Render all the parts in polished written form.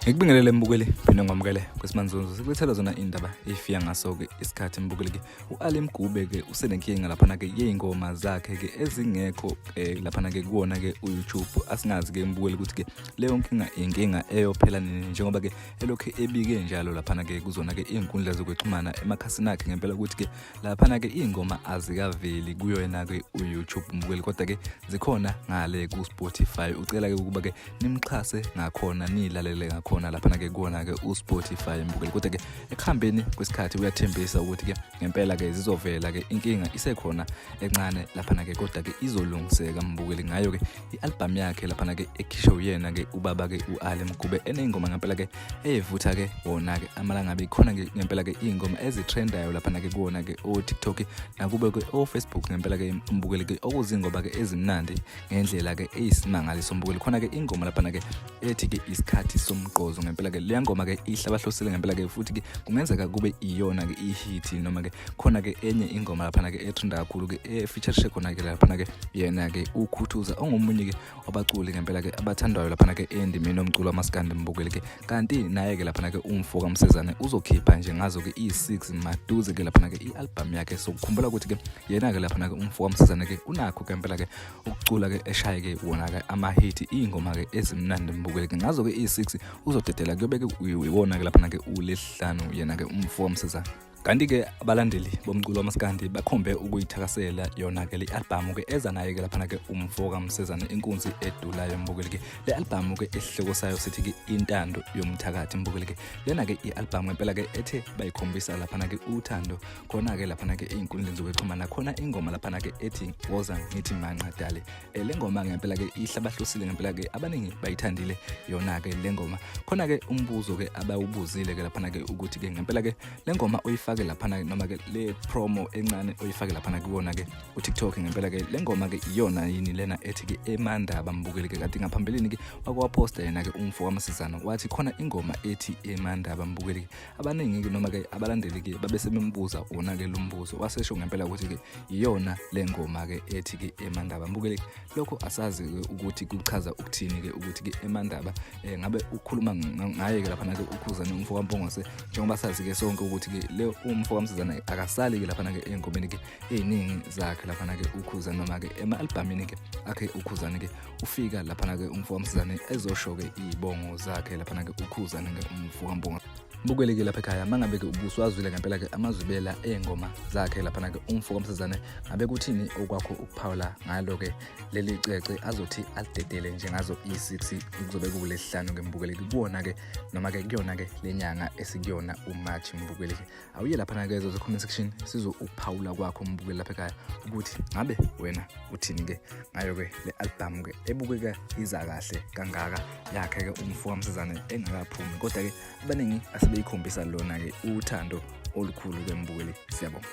Ngikubingelele mbukeli phinde ngwamukele kwesimanzunzu sikulethela zona indaba efika ngaso-ke isikhathi mbukeli-ke u-Ali Mgube-ke usenenkinga laphana-ke yey'ngoma zakhe-ke ezingekho laphana-ke kuwona-ke u-YouTube. Asingazi-ke mbukeli ukuthi-ke leyo nkinga inkinga eyophela nini, njengoba-ke elokhu ebike njalo laphana-ke kuzona-ke iy'nkundla zokuxhumana emakhasini akhe ngempela ukuthi-ke laphana-ke iy'ngoma azikaveli kuyona-ke u-YouTube mbukeli, kodwa-ke zikhona ngale ku-Spotify. Ucela-ke ukuba-ke nimxhase ngakhona, niyilalele ngakhona laphana-ke kuwona-ke u-Spotify mbukeli, kodwa-ke ekuhambeni kwesikhathi uyathembisa ukuthi-ke ngempela-ke zizovela-ke, inkinga isekhona encane laphana-ke, kodwa-ke izolungiseka mbukeli. Ngayo-ke i-albhamu yakhe laphana-ke ekhishwe uyena-ke ubaba-ke u-Ali Mgube, eney'ngoma ngempela-ke eyivutha-ke wona-ke amalangabi. Khona-ke ngempela-ke iy'ngoma ezitrendayo laphana-ke kuwona-ke o-TikTok nakube-ke o-Facebook ngempela-ke mbukeli-ke, okuzingoba-ke ezimnandi ngendlela-ke eyisimangaliso mbukeli. Khona-ke ingoma laphana-ke ethi-ke isikhathi somgqozo, ngempela-ke leya ngoma-ke ihlabahlosile ngempela-ke, futhi-ke kungenzeka kube iyona-ke ihithi, noma-ke khona-ke enye ingoma laphana-ke etrenda kakhulu-ke efeaturishe khona-ke laphana-ke yena-ke uKhuthuza, ongomunye-ke wabaculi ngempela-ke abathandwayo laphana-ke endimeni yomculo wamaskandi mbukeli-ke. Kanti naye-ke laphana-ke umfo kaMsezane uzokhipha nje ngazo-ke iyi-6 maduze-ke laphana-ke i-albhamu yakhe. Sokukhumbula ukuthi-ke yena-ke laphana-ke umfo kaMsezane-ke unakho ngempela-ke ukucula-ke eshaye-ke wona-ke amahithi, iy'ngoma-ke ezimnandi mbukeli-ke. Ngazo-ke iyi-6 uzodedela, kuyobe-ke iwona-ke laphana-ke uLesihlanu yena-ke umfo kaMsezane. Kanti-ke abalandeli bomculo wamaskandi bakhombe ukuyithakasela yona-ke le albhamu-ke eza naye-ke laphana-ke umfo kaMsezane, inkunzi edulayo mbukeli-ke. Le albhamu-ke esihloko sayo sithi-ke Intando Yomthakathi mbukeli-ke. Lena-ke i-albhamu ngempela-ke ethe bayikhombisa laphana-ke uthando khona-ke laphana-ke ey'nkundleni zokuxhumana. Khona ingoma laphana-ke ethi Woza Ngithi Manqa Dali. Le ngoma ngempela-ke ihlabahlosile ngempela-ke, abaningi bayithandile yona-ke le ngoma. Khona-ke umbuzo-ke abawubuzile-ke laphana-ke ukuthi-ke ngempela-ke le ngoma oyifake laphana, noma-ke le promo encane oyifake laphana kuwona-ke uTikTok, ngempela-ke le ngoma-ke iyona yini lena ethi-ke Emandaba mbukeli-ke? Kanti ngaphambilini-ke wakwaposta yena-ke umfo kaMasizana wathi khona ingoma ethi Emandaba mbukeli-ke. Abaningi-ke noma-ke abalandeli-ke babe sebembuza wona-ke lo mbuzo, wasesho ngempela ukuthi-ke iyona le ngoma-ke ethi-ke Emandaba mbukeli. Lokho asazi-ke ukuthi kuchaza ukuthini-ke ukuthi-ke Emandaba. Ngabe ukhuluma ngaye-ke laphana-ke uKhuzane umfo kaMpungose, njengoba sazi-ke sonke ukuthi-ke le umfo kaMsizana akasali-ke laphana-ke ey'ngomeni-ke ey'ningi zakhe laphana-ke uKhuzane, noma-ke ema-albhamini-ke akhe uKhuzane-ke ufika laphana-ke umfo kaMsizane ezosho-ke iy'bongo zakhe laphana-ke uKhuzane-ke umfo kaMpungose. Mbukeli-ke lapha ekhaya, mangabe-ke ubuswazwile ngempela-ke amazwibela ey'ngoma zakhe laphana-ke umfo kaMsizane, ngabe kuthini okwakho ukuphawula ngalo-ke leli cwecwe azothi alidedele njengazo i-6 kuzobe kuwulesihlanu-ke mbukeli-ke kuwona-ke, noma-ke kuyona-ke le nyanga esikuyona uMarch mbukeli-ke? Awuye laphana-ke ezo comment section sizwe ukuphawula kwakho mbukeli lapha ekhaya ukuthi ngabe wena uthini-ke ngayo-ke le albhamu-ke ebukeka iza kahle kangaka yakhe-ke umfo kaMsizane engakaphumi, kodwa-ke abaningi asebeyikhombisa lona-ke uthando olukhulu-ke mbukeli. Siyabonga.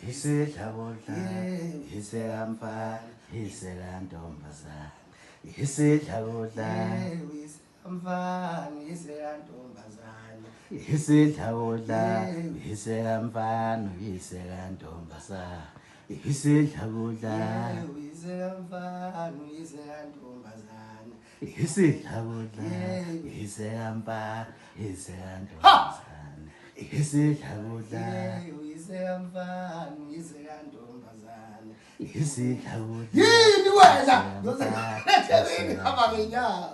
Isidlakudla, isekamfana, isekantombazane. Isidlakudla, Mfana isekantombazane. Isidlakudla, isekamfana, isekantombazane. Isidlakudla, Isekamfana isekantombazane. Isidlakudla, isekamfana, isekantombazane. Isidlakudla, Isekamfana isekantombazane. Isidlakudla. Yini wena? Ngizoze ngihamba ngenyawo.